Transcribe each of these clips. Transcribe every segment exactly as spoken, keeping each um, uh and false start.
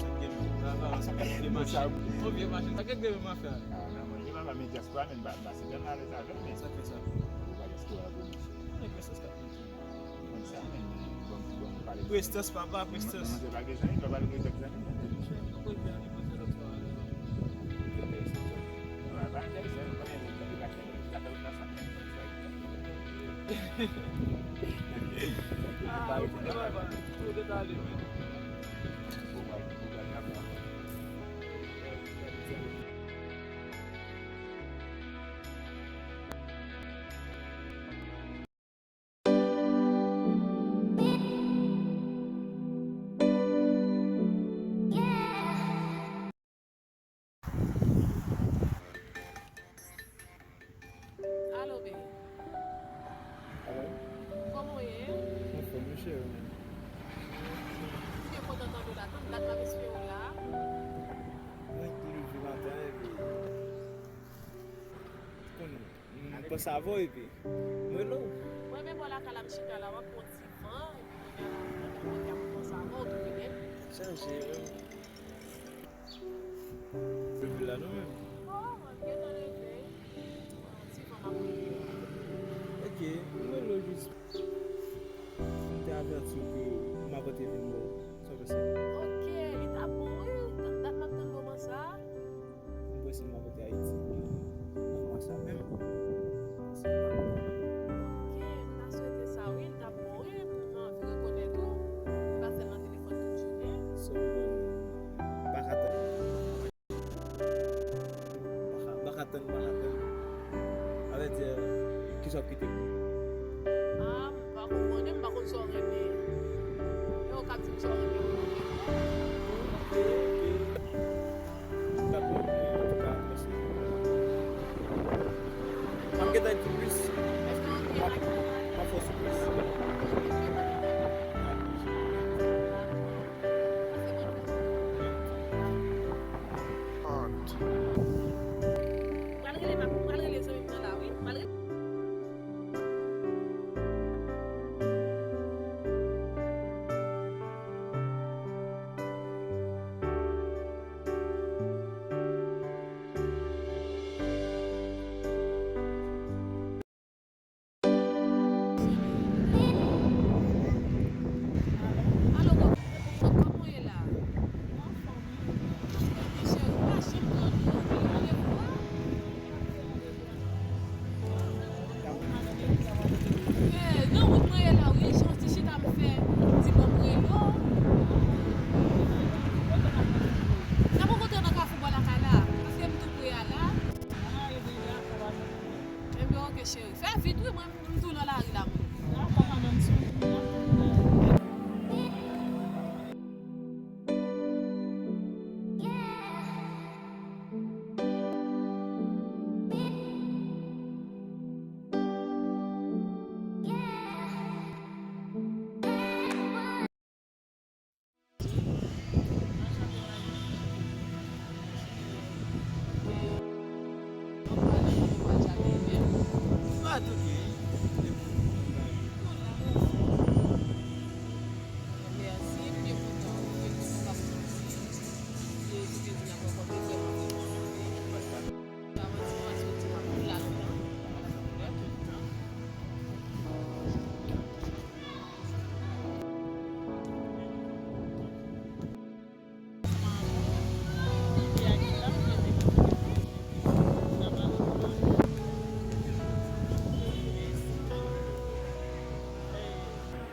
Sa k gen menm? Travay, sa k gen machin? Yon vye machin. Sa k gen menm afè a? Ah, non, mwen, li pa, pa, men dyaspora, men ba, ba, se tèlman alèz avè l, men sa fè sa. Ou pa dyaspora pou misye. Nèg West Coast k ap Prestans, papa, Prestans. Ah, ou konnen papa, ou te ale, men. Alo, baby. Alo? Kòman w ye? Anfòm, wi, cheri, ou menm? M byen kontan tande w la. Tann dat m ap espere w la. Mwen leve maten, epi, konn, m panse avè w, epi m rele w. Mwen menm bò lakay la, m chita la, m ap pran ti van, epi kounye a la, mwen menm mwen te ap panse avè w tou, wi. Chanje, wi. Leve la, nou menm? Oh, mwen gentan leve. Ti van m ap rele a. Ok, m rele w jis pou m te avèti w ke m ap tante vin wè w. Sa w panse? Ok, li t ap bon, wi. Dat, dat m ap tann moman sa a. M panse m ap rete Ayiti nan mwa sa menm. Ok, m ta swete sa, wi. Li t ap bon, wi. M anvi rekonèt ou. M pa sèl nan telefòn tout jounen. Sèlman, m pa ka tann. M pa ka, m pa ka tann, m pa ka tann. A vrè di, kisa w ap kite pou mwen? Ah, m pa konprann, m pa konn sa w renmen. E ou k ap di m sa w renmen pou mwen. Ok, ok. Dakò, antouka, mèsi. M ap gentan di plis. M ap, m ap fè w sipriz. Pral rele, m ap, pral rele zanmi m nan la, wi. Pral rele.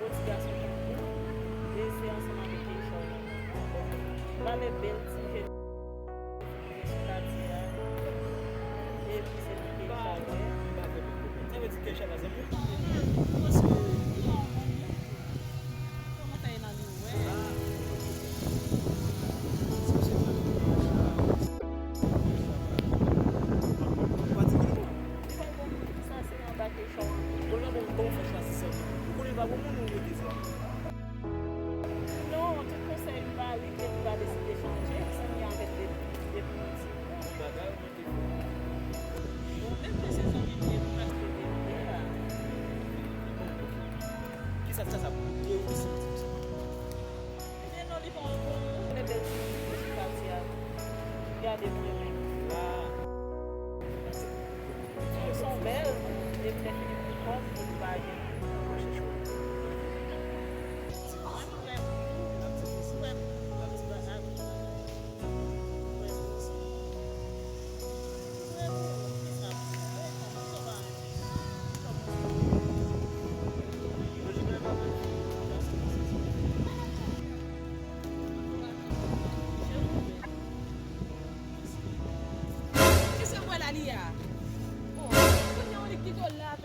Bon ti gason tankou. E se ansanm avèk Keisha w la. Gade bèl ti jèn sou katye a. Epi se ti Keisha vre. Sa vle di Keisha la, zanmi? Paske Kòman sa ye nan li wè? Li pa bon moun ki sanse anba kesyon an. Bon, li pa bon, bon fè chwazi sèl. Ou konnen li pa bon moun ou rete sèl. Non, tout konsèy m ba li, ke li pa deside chanje, se m gen avèk depi, depi piti. Bon bagay. Bon, menm ke se zanmi m ye, m pa fè verite a. Kisa sa, sa pou de ou si m di w sa? Ebyen non, li pa yon bon moun. Konnen bèl ti moun ki sou katye a. Gade m renmen. Ah. Son bèl, epi lè fini pou kòb, li pa gen. Mwen m frè pou ou, frè pou ou, frè pou ou. Ki se vwè la li a? Bon, kounye a w li kite w la.